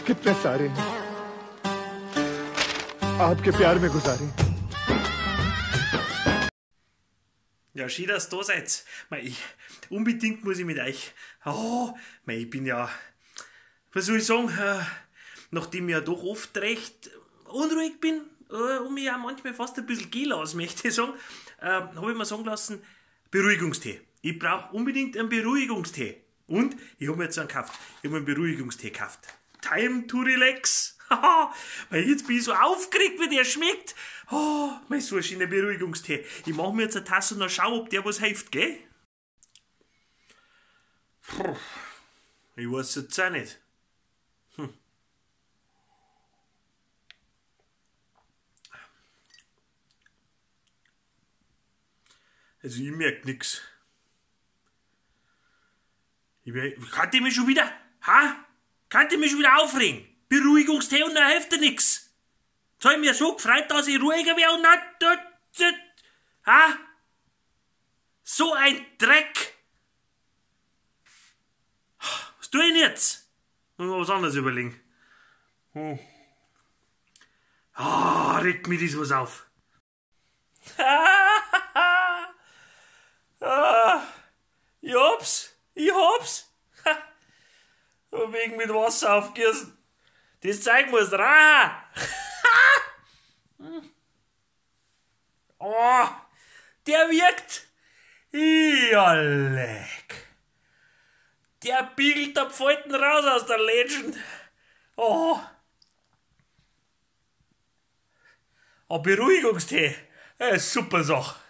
कितने सारे आपके प्यार में गुजारे। Ja, schön, dass ihr da seid. Mei, ich, unbedingt muss ich mit euch. Oh, mei, ich bin ja, was soll ich sagen, nachdem ich ja doch oft recht unruhig bin und mich auch manchmal fast ein bisschen gehen lassen, möchte ich sagen, habe ich mir sagen lassen, Beruhigungstee. Ich brauche unbedingt einen Beruhigungstee. Und ich habe mir jetzt einen gekauft. Ich habe mir einen Beruhigungstee gekauft. Time to relax. Weil jetzt bin ich so aufgeregt, wie der schmeckt. Oh, mein so ein schöner Beruhigungstee. Ich mache mir jetzt eine Tasse und dann schau, ob der was hilft, gell? Puh, ich weiß jetzt auch nicht. Also ich merk nix. Kann ich mich schon wieder, ha? Kann ich mich schon wieder aufregen? Beruhigungstee und dann hilft dir nix. Jetzt hab ich mir so gefreut, dass ich ruhiger wär und dann, ha? So ein Dreck! Was tue ich denn jetzt? Muss mir was anderes überlegen. Ah, regt mir das was auf. Ah, ich hab's, ich hab's. Wegen mit Wasser aufgießen. Das Zeug muss rein. Oh, der wirkt. Ja, leck. Der biegelt da Pfalten raus aus der Legend. Oh. Ein Beruhigungstee. Super Sache.